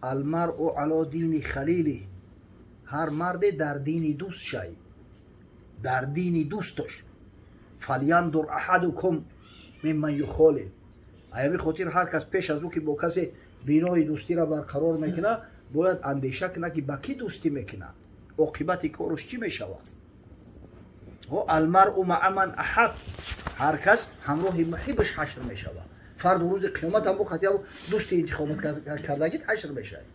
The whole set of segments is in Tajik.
Алмаръу ало дини халили, ҳар марде дар дини дӯст шай, дар дини дӯсташ. Фаляндур аҳадукум мимман юхолил. Аями хотир ҳар кас пеш аз ӯ ки бо касе бинои дӯстиро барқарор мекунад, бояд андеша кунад, ки ба кӣ дӯстӣ мекунад, оқибати кораш чӣ мешавад. Алмаръу маа ман аҳаб, ҳар кас ҳамроҳи муҳибаш ҳашр мешавад. Фарду рӯзи қиёмат ҳам бо қатъи дӯсти интихоб кардагит ҳашр мешавад.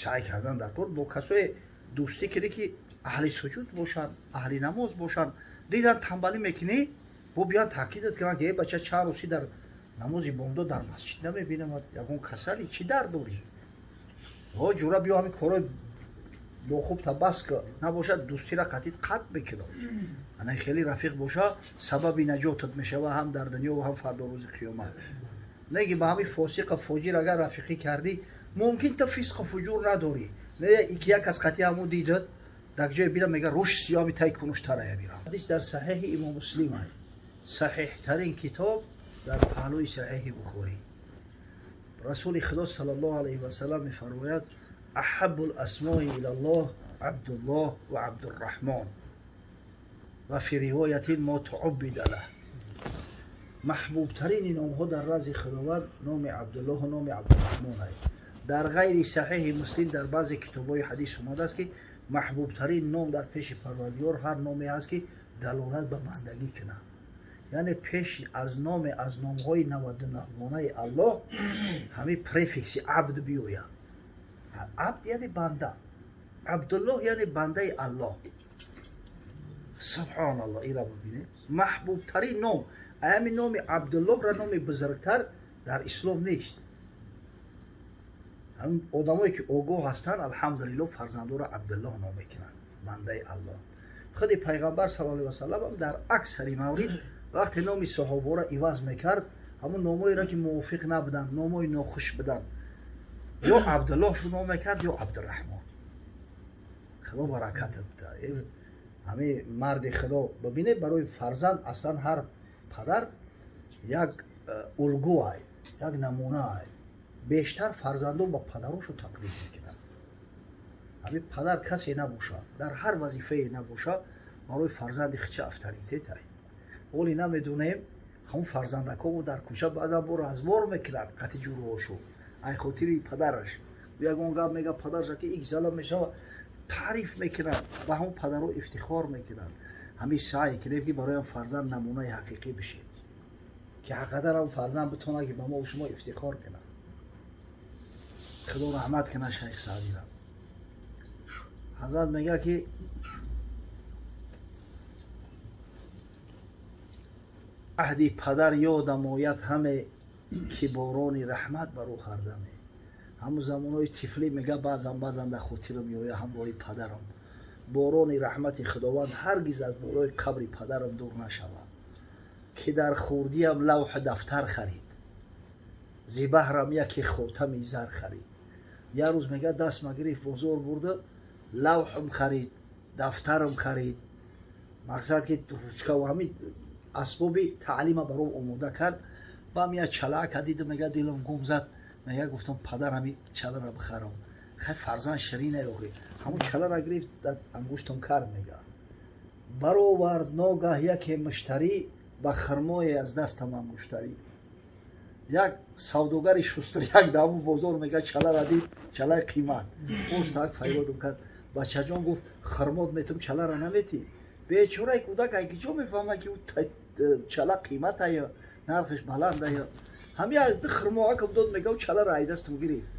Саъй кардан дар кор бо касое дӯстӣ кунӣ, ки аҳли суҷуд бошанд, аҳли намоз бошанд. Дидан тамбалӣ мекунӣ, бо биён таъкидат кунанд, ки э бача, чанд рӯзи дар намози бомдод дар масҷид намебинамад, ягон касали чӣ дард дорӣ? О ҷура, биё ҳамин корҳои бо хуб табас ка, набошад дӯстира қатъит қатъ мекунам. Ана хеле рафиқ боша, сабаби наҷотат мешава ҳам дар дунё ва ҳам фардо рӯзи қиёмат. Не ки ба ҳамин фосиқа фоҷир агар рафиқӣ кардӣ, мумкин ту фисқу фуҷур надорӣ, не ики як аз қатъи ҳамун дидад дар ҷое бира, мега руш сиёми тай кунуш тарая бира. Ҳадис дар Саҳеҳи Имом Муслим, саҳеҳтарин китоб дар паҳлӯи Саҳеҳи Бухорӣ. Расули Худо саллаллоҳу алайҳи васалам мефармояд: аҳаббу ласмои илаллоҳ Абдуллоҳ ва Абдурраҳмон, ва фи ривоятин мо туубида лаҳ. Маҳбубтарини номҳо дар назди Худованд номи Абдуллоҳу номи Абдурраҳмон ай. Дар ғайри Саҳеҳи Муслим дар баъзе китобҳои ҳадис омадааст, ки маҳбубтарин ном дар пеши Парвардигор ҳар номе ҳаст, ки далолат ба бандагӣ кунад. Яъне пеш аз номе аз номҳои 99-гонаи Аллоҳ ҳамин префикси абд биёяд. Абд яъне банда, Абдуллоҳ яъне бандаи Аллоҳ. Субҳоналлоҳ, ира бибинед, маҳбубтарин ном аями номи Абдуллоҳра, номи бузургтар дар ислом нест. Ҳамин одамое ки огоҳ ҳастанд, алҳамдулиллоҳ, фарзандоро Абдуллоҳ ном мекунанд, бандаи Аллоҳ. Худи Пайғамбар саллаллоҳу алайҳи васаллам дар аксари маврид вақте номи соҳобаро иваз мекард, ҳамун номҳоеро ки мувофиқ набуданд, номҳои нохуш буданд, ё Абдуллоҳ шу ном мекард, ё Абдурраҳмон. Худо баракатат бида. Ҳамин марди Худо бибинед, барои фарзанд аслан ҳар падар як улгӯай, як намунаай. Бештар фарзандон ба падарошу тақлид мекунанд. Ҳамин падар касе набошад, дар ҳар вазифае набошад, барои фарзанди хича авторитетай. Оли намедонем, ҳамун фарзандакҳо дар кӯча баъзан бо разбор мекунанд қати ҷурӯҳошу ай хотири падараш. Ягон гап мега падараша, ки ик зала мешава, таъриф мекунанд, ба ҳамун падаро ифтихор мекунанд. Ҳамин саъй кунем, ки бароям фарзанд намунаи ҳақиқӣ бишем, ки ҳақиқатан ҳам фарзанд битонад, ки ба мо шумо ифтихор кунад. Худо раҳмат кунад Шайх Саъдира. Ҳазрат мега, ки аҳди падар ёдам ояд ҳаме, ки борони раҳмат бар ӯ ҳардаме. Ҳамун замонҳои тифлӣ, мега, баъзан баъзан дар хотирам меояд ҳамроҳи падарам, борони раҳмати Худованд ҳаргиз аз болои қабри падарам дур нашавад, ки дар хурдиям лавҳу дафтар харид, зи баҳрам яке хотами зар харид. Як рӯз, мега, дастма гирифт, бозор бурда, лавҳум харид, дафтарам харид, мақсад ки ручкаву ҳамин асбоби таълима баром омода кард. Бам як чалаака дидам, мега, дилам гум зад. Мега, гуфтам: «Падар, ҳами чалара бихарам». Хай, фарзанд ширина охи. Ҳамун чалара гирифт, ангуштам кард, мега, баровард ногаҳ яке муштарӣ ба хирмое аз дастам ангуштарӣ. Як савдогари шустур як даву бозор, мега, чалара дид, чалаи қимат, устак файродум кард: «Бачаҷон, — гуфт, — хирмот метум, чалара наметӣ?» Бечораи кӯдак ай киҷо мефаҳмад, ки чала қиматая, нархиш баландая? Ҳами ду хирмоакам дод, мега, чалара ай дастам гирифт.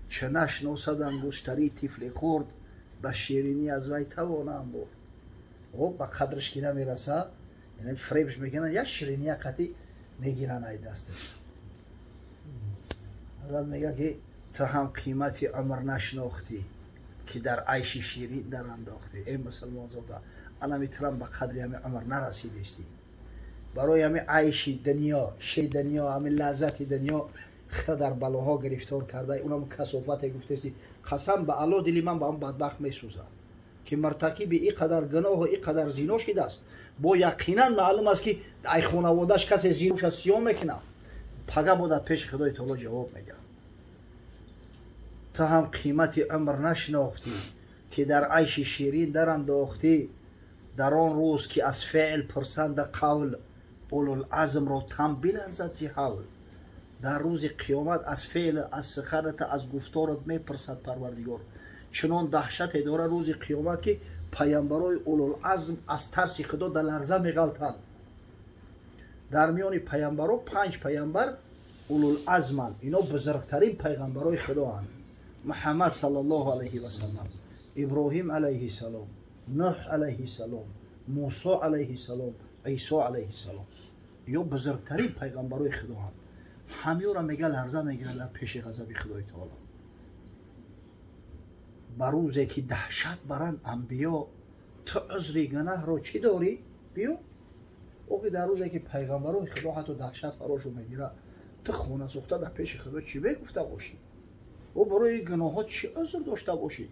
Ча нашносад ангуштарӣ тифли хурд, ба ширинӣ аз вай тавонаам бурд. О ба қадраш ки намераса, яъне фиребш мекунанд, як шириния қатӣ мегиранд ай дасташ. Ҳазрат мега, ки ту ҳам қимати умр нашинохтӣ, ки дар айши ширин дар андохтӣ. Эй мусулмонзода, анами турам ба қадри ҳами умр нарасидистӣ. Барои ҳами айши дунё, ши дунё, ҳами лаззати дунё хита дар балоҳо гирифтор карда, унам касофате гуфтести. Қасам ба Алло, дили ман ба он бадбахт месӯзад, ки муртакиби ин қадар гуноҳу ин қадар зино шидааст. Бо яқинан маълум аст, ки ай хонаводааш касе зиноша сиём мекунад, пага бо дар пеши Худои Таоло ҷавоб мегӯяд. Ту ҳам қимати умр нашинохтӣ, ки дар айши ширин дарандохтӣ. Дар он рӯз ки аз феъл пурсанда қавл, улулазмро тан биларзад зи ҳавл. Дар рӯзи қиёмат аз феъл, аз суханата, аз гуфторат мепурсад Парвардигор. Чунон даҳшате дорад рӯзи қиёмат, ки паямбарои улулазм аз тарси Худо дар ларза меғалтанд. Дар миёни паямбаро 5 паямбар улулазманд. Ино бузургтарин пайғамбарои Худоанд. Муҳаммад саллаллоҳу алайҳи васаллам, Иброҳим алайҳиссалом, Нӯҳ алайҳиссалом, Мусо алайҳиссалом, Исо алайҳиссалом. Ё бузургтарин пайғамбарои Худоанд. Ҳамёра мега ларза мегирад дар пеши ғазаби Худои таоло. Ба рӯзе ки даҳшат баранд анбиё, ту узри гунаҳро чӣ дорӣ? Биё. Охи дар рӯзе ки пайғамбарои Худо ҳатто даҳшат фарошу мегирад, ту хона сӯхта дар пеши Худо чӣ мегуфта бошӣ? Ӯ барои гуноҳҳо чӣ узр дошта бошӣ?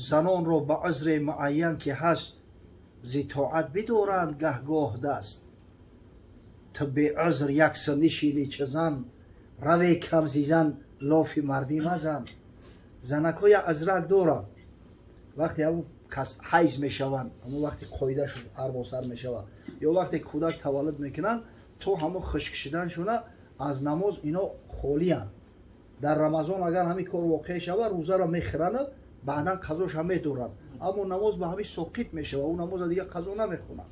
Занонро ба узри муайян ки ҳаст, зи тоат бидоранд гаҳгоҳ даст. Ту беузр якса нишинӣ чӣ зан, раве кам зизан лофи мардӣ мазан. Занакҳо як узрак доранд. Вақте ҳамун кас ҳайз мешаванд, ҳамун вақте қоидашу арбосар мешавад, ё вақте кӯдак таваллуд мекунанд, то ҳамун хушк шиданшуна аз намоз ино холиянд. Дар Рамазон агар ҳамин кор воқеъ шавад, рӯзаро мехӯранд, баъдан қазоша медоранд. Аммо намоз ба ҳамин соқит мешавад, ӯ намоза дигар қазо намехонад.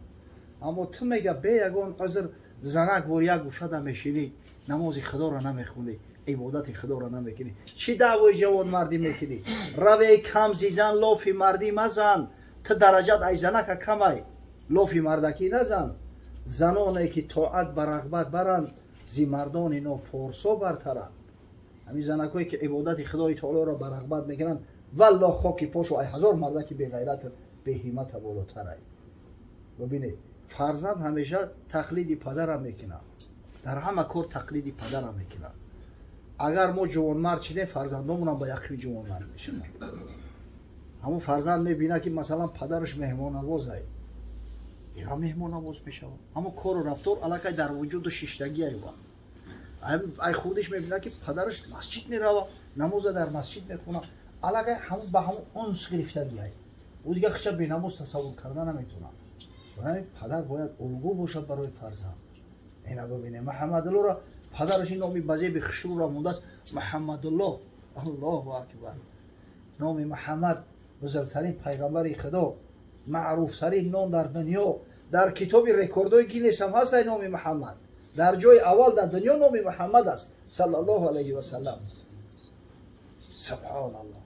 Аммо ту мега бе ягон узр занак бор як гӯшада мешинӣ, намози Худоро намехонӣ, ибодати Худоро намекунӣ. Чӣ даъвои ҷавонмардӣ мекунӣ? Раве кам зизан лофи мардӣ мазан. Ту дараҷат ай занака камай, лофи мардакӣ назан. Заноне ки тоат ба рағбат баранд, зи мардони нопорсо бартаранд. Ҳамин занакҳое ки ибодати Худои таолоро ба рағбат мекунанд, валло хоки пошу ай ҳазор мардаки беғайрат беҳиммата болотарай. Бибинед, фарзанд ҳамеша тақлиди падарам мекунад. Дар ҳама кор тақлиди падарам мекунад. Агар мо ҷавонмард шидем, фарзандонмонам ба яқин ҷавонмард мешаванд. Ҳамон фарзанд мебинад, ки масалан падараш меҳмоннавоз ай, ира меҳмоннавоз мешавад. Ҳамон кору рафтор аллакай дар вуҷуду шиштагӣ айва. Ай хурдиш мебинад, ки падараш масҷид мерава, намоза дар масҷид мехонад, аллакай ҳамон ба ҳамон унс гирифтагӣ ай. Ӯ дигар хича бенамоз тасаввур карда наметавонад. Барои падар бояд улгӯ бошад барои фарзанд. Ина бибинед, Муҳаммадуллоро падараш ин номи базеби хушрӯро мондааст Муҳаммадуллоҳ. Аллоҳу акбар. Номи Муҳаммад бузургтарин пайғамбари Худо, маъруфтарин ном дар дунё. Дар китоби рекордҳои Гиннес ҳам ҳаст ай номи Муҳаммад. Дар ҷои аввал дар дунё номи Муҳаммад аст саллаллоҳу алайҳи васаллам. Субҳоналлоҳ.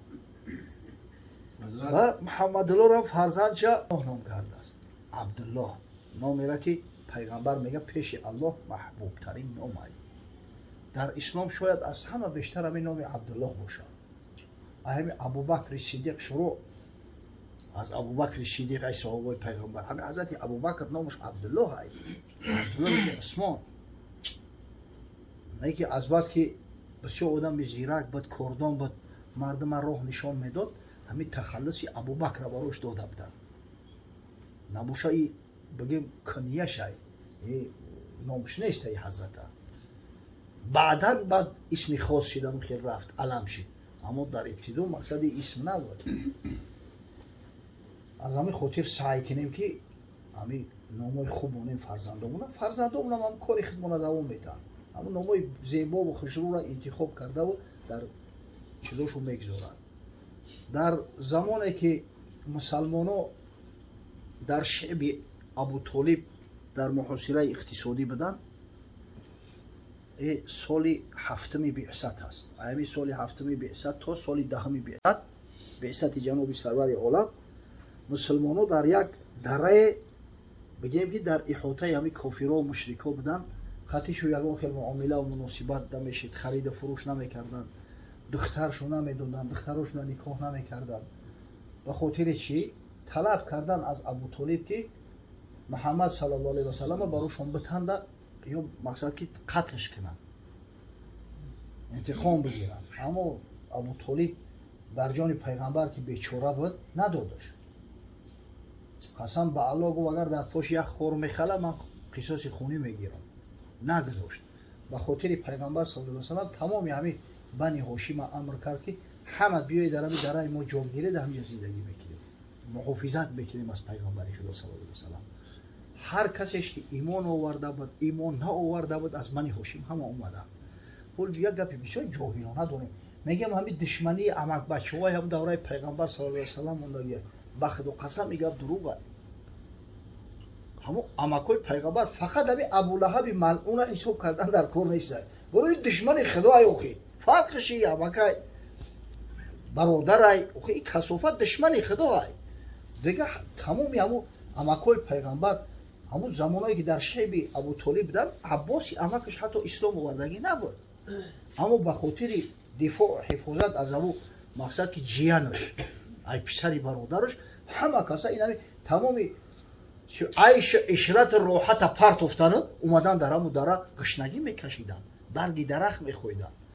Ва Муҳаммадуллоҳро фарзандша ном кардааст Абдуллоҳ, номеро ки пайғамбар мега пеши Аллоҳ маҳбубтарин ном ай. Дар ислом шояд аз ҳама бештар ҳамин номи Абдуллоҳ бошад. Ҳамин Абубакри Сидиқ шурӯъ аз Абубакри Сидиқ ай саҳобаи пайғамбар. Ҳамин ҳазрати Абубакр номаш Абдуллоҳ ай, Абдуллоҳ ибни Усмон. Не ки азбас ки бисёр одами зирак буд, кордон буд, мардума роҳ нишон медод, ҳамин тахаллуси Абубакра барош дода буданд. Набоша и бигем кунияш ай, номаш нест ай ҳазрата. Баъдан баъд исми хос шидан хел рафт, алам шид. Аммо дар ибтидо мақсади исм набуд. Аз ҳамин хотир саъй кунем, ки ҳамин номҳои хуб монем фарзандомона. Фарзандомонам ҳам кори худмона давом метаҳанд. Ҳамон номҳои зебову хушрӯро интихоб кардаву дар чизошо мегузоранд. Дар замоне ки мусалмоно дар шиъби Абутолиб дар муҳосираи иқтисодӣ буданд, соли ҳафтуми биъсат аст. Ҳамин соли ҳафтуми биъсат то соли 10-уми биъсат, биъсати ҷаноби сарвари олам, мусулмоно дар як дарае бигем ки дар иҳотаи ҳамин кофиро мушрикҳо буданд, хатишу ягон хел муомилаву муносибат намешид, хариду фурӯш намекарданд, духтаршу намедоданд, духтарошуна никоҳ намекарданд. Ба хотири чӣ? Талаб кардан аз Абутолиб, ки Муҳаммад саллаллоҳу алайҳи васаллама барошон битанда ё мақсад ки қатлш кунанд, интиқом бигиранд. Аммо Абутолиб дар ҷони пайғамбар ки бечора буд, надодаш. Қасам ба Аллоҳ гуфт, агар дар пош як хор мехала, ман қисоси хунӣ мегирам. Нагузошт. Ба хотири Пайғамбар саллаллоҳу алайҳи васаллам тамоми ҳамин Бани Ҳошима амр кард, ки ҳама биёед, дар ҳами дараи мо ҷо гиред, ҳаминҷа зиндагӣ мекунем, муҳофизат мекунем аз Пайғамбари Худо саллаллоҳу алайҳи васаллам. Ҳар касеш ки имон оварда буд, имон наоварда буд, аз Бани Ҳошим ҳама омаданд. Ҳол як гапи бисёр ҷоҳилона дорем, мегӯям, ҳамин душмании амакбачаҳои ҳам давраи Пайғамбар саллаллоҳу алайҳи васаллам мондагия. Ба Худо қасам, ин гап дурӯға. Ҳамон амакҳои Пайғамбар фақат ҳамин Абулаҳаби малъуна ҳисоб кардан дар кор нест. Барои душмани Худоай, охи, фарқиши амакай, бародарай, охи, ин касофат душмани Худоай. Дига тамоми ҳамон амакҳои Пайғамбар, ҳамон замоное ки дар шеби Абутолиб буданд, Аббоси амакаш ҳатто ислом овардагӣ набуд, аммо ба хотири дифоъ, ҳифозат аз ҳамун мақсад, ки ҷиянаш ай, писари бародараш, ҳама каса ин ҳами тамоми айшу ишрату роҳата партофтану омадан, дар ҳамун дара гушнагӣ мекашиданд, барги дарахт мехӯрданд.